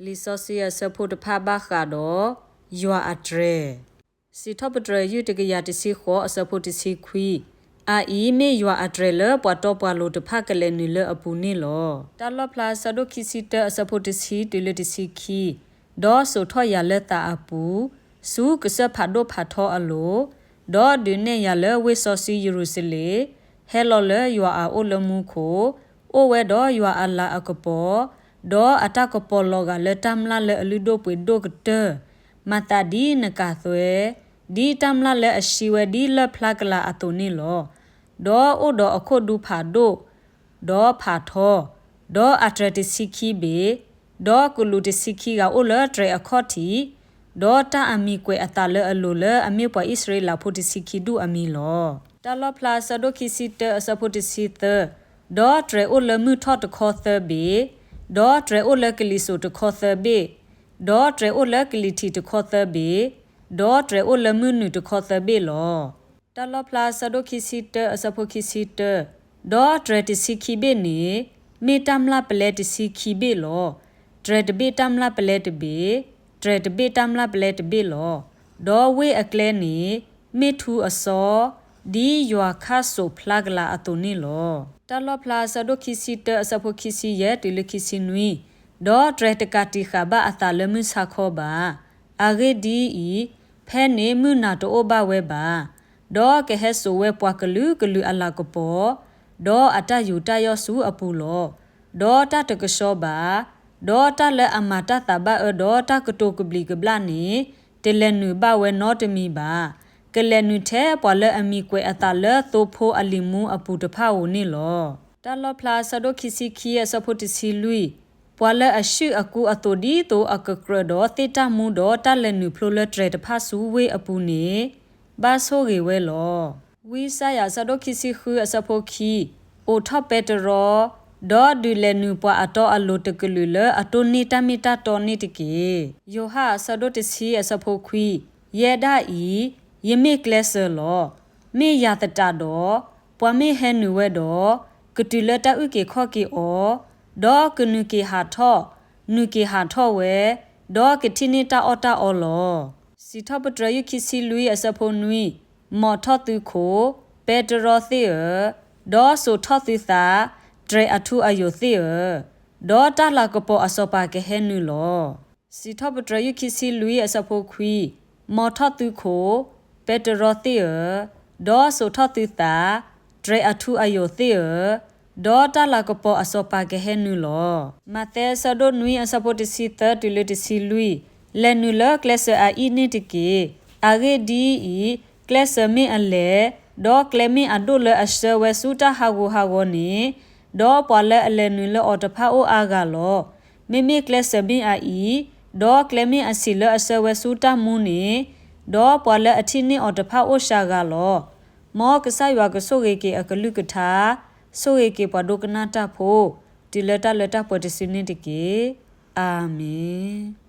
လံာ်စီဆှံအဆၢဖိတဖၣ်ဘၣ်ဃးဒီး ယွၤအတြဲၤ. စံးထီၣ်ပတြၢၤ ယုၢ်တကယၤတဆံဃိး အဆၢဖိတဆံခွံ, အအံၤမ့ၢ်ယွၤအတြဲၤလၢပှၤတီပှၤလိၤတဖၣ်ကလဲၤနုာ်လၢအပူၤန့ၣ်လီၤ. တၢ်လီၣ်ဖျါ ဆၢဒိၣ်ခံဆံတၢ အဆၢဖိတဆံတုၤလၢတဆံခံ, ဒီးစိာ်ထီၣ်ယၤလၢသးအပူၤ, ဆူကစၢၢ်ဖးဒိၣ်ဖးထီအလိၤ, ဒီးဒုးနဲၣ်ယၤလၢဝ့ၢ်စီဆှံယရူၤၡလ့ၣ်, ဟဲလီၤလၢယွၤအအိၣ်လၢမူခိၣ်, အိၣ်ဝဲဒီးယွၤအလၤအကပီၤ, ဒီးအတၢ်ကပီၤလီၤဂာ်လၢတၢ်မျၢ်လၢအလုၢ်ဒိၣ်ပှ့ၤဒိၣ်ကတၢၢ်, မၤသးဒ်နကၤသွဲ, ဒ်တၢ်မျၢ်လၢအရှံဝဲဒ်လၢၢ်ဖျါကလၤအသိးန့ၣ်လီၤ. ဒီးအိၣ်ဒီးအခိၣ်ဒူဖးဒိၣ်, ဒီးဖးထီ, ဒီးအတြဲၤတဆံခံဘ့ၣ်, ဒီးကလူးတဆံခံဂၤအိၣ်လၢတြဲၤအခီၣ်ထံး, ဒီးတၢ်အမံၤကွဲးအသးလၢအလိၤလၢအမ့ၢ်ပှၤအံၣ်စရ့လးဖိတဆံခံဒူၣ်အမံၤလီၤ. တၢ်လီၣ်ဖျါ ဆၢဒိၣ်ခံဆံတၢ အဆၢဖိတဆံသၢ, ဒီးတြဲၤအိၣ်လၢမုၢ်ထီၣ်တခီသၢဘ့ၣ်, ဒီးတြဲၤအိၣ်လၢကလံၤစိးတခီသၢဘ့ၣ်, ဒီးတြဲၤအိၣ်လၢကလံၤထံးတခီသၢဘ့ၣ်, ဒီးတြဲၤအိၣ်လၢမုၢ်နုာ်တခီသၢဘ့ၣ်လီၤ. တၢ်လီၣ်ဖျါ ဆၢဒိၣ်ခံဆံတၢ အဆၢဖိခံဆံတၢ, ဒီးတြဲၤတဆံခံဘ့ၣ်န့ၣ် မ့ၢ်တၢ်မျၢ်ပလဲတဆံခံဘ့ၣ်လီၤ. တြဲၤတဘ့ၣ်တၢ်မျၢ်ပလဲတဘ့ၣ်, တြဲၤတဘ့ၣ်တၢ်မျၢ်ပလဲတဘ့ၣ်လီၤ. ဒီးဝ့ၢ်အကျဲန့ၣ် မ့ၢ်ထူအစီ, ဒ်ယွၤခါစိးဖျါကလၤအသိးန့ၣ်လီၤ. တၢ်လီၣ်ဖျါ ဆၢဒိၣ်ခံဆံတၢ အဆၢဖိခံဆံယဲၢ်တုၤလၢခံဆံနွံ, ဒီးတြဲၤတကးတံာ်ဃာ်ဘၣ်အသးလၢမုၢ်ဆါခီဘၣ်. အဂ့ၢ်ဒ်အံၤ, ဖဲန့ၣ်မုၢ်နၤတအိၣ်ဘၣ်ဝဲဘၣ်. ဒီးကဟဲစိာ်ဝဲပှၤကလုာ်ကလုာ်အလၤကပီၤ, ဒီးအတၢ်ယူးတၢ်ယီၣ်ဆူအပူၤလီၤ. ဒီးတၢ်တကဆှီဘၣ်, ဒီးတၢ်လၢအမၤတၢ်သးဘၣ်အၢဒီးတၢ်ကတိၤကဘျံးကဘျၣ်န့ၣ် တလဲၤနုာ်ဘၣ်ဝဲနီတမံၤဘၣ်. ကလဲၤနုာ်ထဲပှၤလၢအမံၤကွဲးအသးလၢသိဖိအလံာ်မူအပူၤတဖၣ်ဧိၤန့ၣ်လီၤ. တၢ်လီၣ်ဖျါ ဆၢဒိၣ်ခံဆံခံ အဆၢဖိတဆံလွံၢ်, ပှၤလၢအဆှုၣ်အကူအသိးဒ်သိးအကကြၢးဒီးသ့ၣ်တၢ်မူဒီးတၢ်လဲၤနုာ်ဖျိလၢတြဲၤတဖၣ်ဆူဝ့ၢ်အပူၤန့ၣ် ဘၣ်ဆိၣ်ဂ့ၤဝဲလီၤ. ဝံယၡါယၤ ဆၢဒိၣ်ခံဆံဃု အဆၢဖိခံ, အိးထီၣ်ပဲတရီ, ဒီးဒုးလဲၤနုာ်ပှၤအတီအလိၤတကလုာ်လၢအတိၢ်န့ၢ်တၢ်မ့ၢ်တၢ်တီန့ၣ်တက့ၢ်. ယိၤဟၣ် အဆၢဒိၣ်တဆံ အဆၢဖိခွံ, ယဲဒၣ်အံၤ, ယမ့ၢ်ကျဲစၢၤလီၤ. မ့ၢ်ယၤသတးဒီး, ပှၤမ့ၢ်ဟဲနုာ်ဝဲဒီး, ကတုၤလၢတၢ်အုၣ်က့ၤခီၣ်က့ၤအီၤ, ဒီးကနုာ်က့ၤဟးထီၣ်, နုာ်က့ၤဟးထီၣ်ဝဲ, ဒီးကထံၣ်န့ၢ်တၢ်အီၣ်တၢ်အီလီၤ. စံးထီၣ်ပတြၢၤ ယုၢ်ခံဆံလွံၢ် အဆၢဖိနွံ, မိာ်ထီၣ်သုခိၣ်, ပဲတရီသ့ၣ်ဧၢ, ဒီးစိာ်ထီၣ်သုသး, တြဲၤအထူအယိာ်သ့ၣ်ဧၢ, ဒီးတၢ်လၤကပီၤအစီၤပၤကဟဲနုာ်လီၤ. စံးထီၣ်ပတြၢၤ ယုၢ်ခံဆံလွံၢ် အဆၢဖိခွံ, မိာ်ထီၣ်သုခိၣ်, ပဲတရီသ့ၣ်ဧၢ, ဒီးစိာ်ထီၣ်သုသး, တြဲၤအထူအယိာ်သ့ၣ်ဧၢ, ဒီးတၢ်လၤကပီၤအစီၤပၤကဟဲနုာ်လီၤ. မးသဲ အဆၢဒိၣ်နွံ အဆၢဖိတဆံသၢတုၤလၢတဆံလွံၢ်, လဲၤနုာ်လၢကျဲစၢၤအအံၣ်န့ၣ်တက့ၢ်. အဂ့ၢ်ဒ်အံၤ, ကျဲစၢၤမ့ၢ်အလဲၤ, ဒီးကျဲမ့ၢ်အဒိၣ်လၢအဆှၢဝဲဆူတၢ်ဟးဂူာ်ဟးဂီၤန့ၣ်, ဒီးပှၤလၢအလဲၤနုာ်လၢအီၤတဖၣ်အိၣ်အါဂၤလီၤ. မ့မ့ၢ်ကျဲစၢၤမ့ၢ်အအံၤ, ဒီးကျဲမ့ၢ်အဆံးလၢအဆှၢဝဲဆူတၢ်မူန့ၣ်, ဒီးပှၤလၢအထံၣ်န့ၢ်အီၤတဖၣ်အိၣ်စှၤဂၤလီၤ. မ်ကစၢ်ယွၤကဆိၣ်ဂ့ၤက့ၤအကလုၢ်ကထါ, ဆိၣ်ဂ့ၤက့ၤပှၤဒိကနၣ်တၢ်ဖိ, တုၤလၢတၢ်လၢတၢ်ပှဲၤတစုန့ၣ်တက့ၢ်. အၤမ့ၣ်.